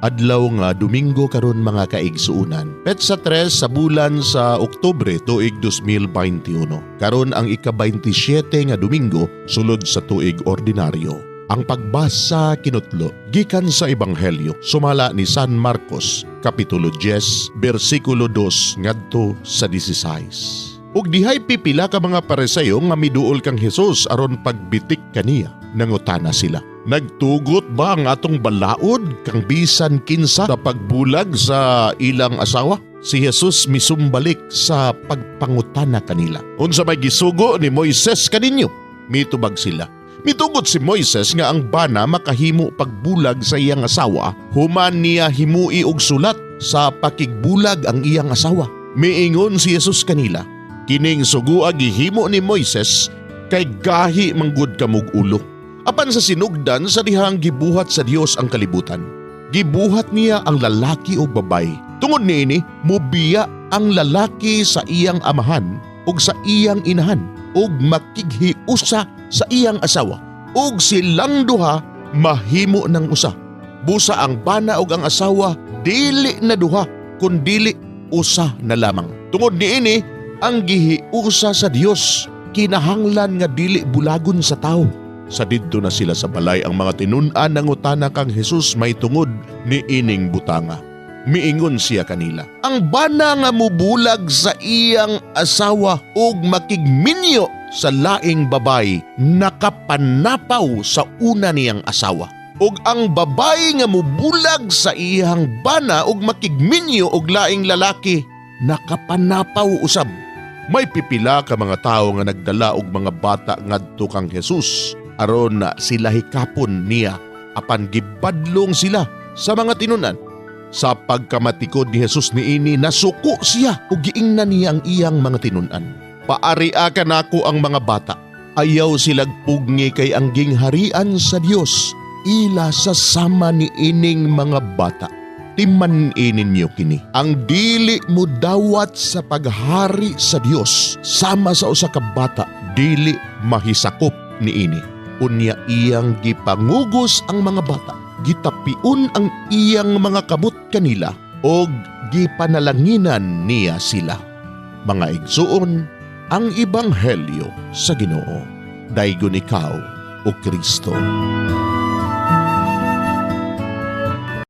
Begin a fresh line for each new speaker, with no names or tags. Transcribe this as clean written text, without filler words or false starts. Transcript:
Adlaw nga Domingo karon, mga kaigsuunan. Petsa 3 sa bulan sa Oktubre, tuig 2021. Karon ang ika-27 nga Domingo sulod sa tuig ordinaryo. Ang pagbasa kinutlo gikan sa Ebanghelyo sumala ni San Marcos, kapitulo 10, bersikulo 2 ngadto sa 16. Ug dihay pipila ka mga Pariseo nga miduol kang Hesus aron pagbitik kaniya. Nangutana sila: "Nagtugot ba ang atong balaod kang bisan kinsa sa pagbulag sa ilang asawa?" Si Jesus misumbalik sa pagpangutana kanila. "Unsa may gisugo ni Moises kaninyo?" Mitubag sila, "Mitugot si Moises nga ang bana makahimo pagbulag sa iyang asawa human niya himui og sulat sa pakigbulag ang iyang asawa." Miingon si Jesus kanila, "Kining sugua gihimo ni Moises kay gahi manggod kamog ulo. Apan sa sinugdan sa dihang gibuhat sa Dios ang kalibutan, gibuhat niya ang lalaki ug babayi. Tungod niini, mubiya ang lalaki sa iyang amahan ug sa iyang inahan ug makighiusa sa iyang asawa, ug silang duha mahimo ng usa. Busa ang bana ug ang asawa dili na duha kundili usa na lamang. Tungod niini, ang gihiusa sa Dios kinahanglan nga dili bulagon sa tawo." Sa didto na sila sa balay, ang mga tinun-an nangutana kang Jesus may tungod ni ining butanga. Miingon siya kanila, "Ang bana nga mubulag sa iyang asawa ug makigminyo sa laing babay nakapanapaw sa una niyang asawa. Ug ang babay nga mubulag sa iyang bana ug makigminyo og laing lalaki nakapanapaw usab." May pipila ka mga tawo nga nagdala og mga bata ngadto kang Jesus aron na sila hikapon niya, apan gibadlong sila sa mga tinunan. Sa pagkamatikod ni Jesus niini, nasuko siya ug giingnan niya ang iyang mga tinun-an, "Paaria kanako ang mga bata. Ayaw silag pugngi kay ang gingharian sa Dios ila sa sama ni ining mga bata. Timan-i ninyo kini. Ang dili mo dawat sa paghari sa Dios sama sa usa ka bata, dili mahisakop niini." Unya iyang gipangugos ang mga bata, gitapion ang iyang mga kamot kanila og gipanalanginan niya sila. Mga igsuon, ang ebanghelyo sa Ginoo. Daygon ikaw, o Kristo.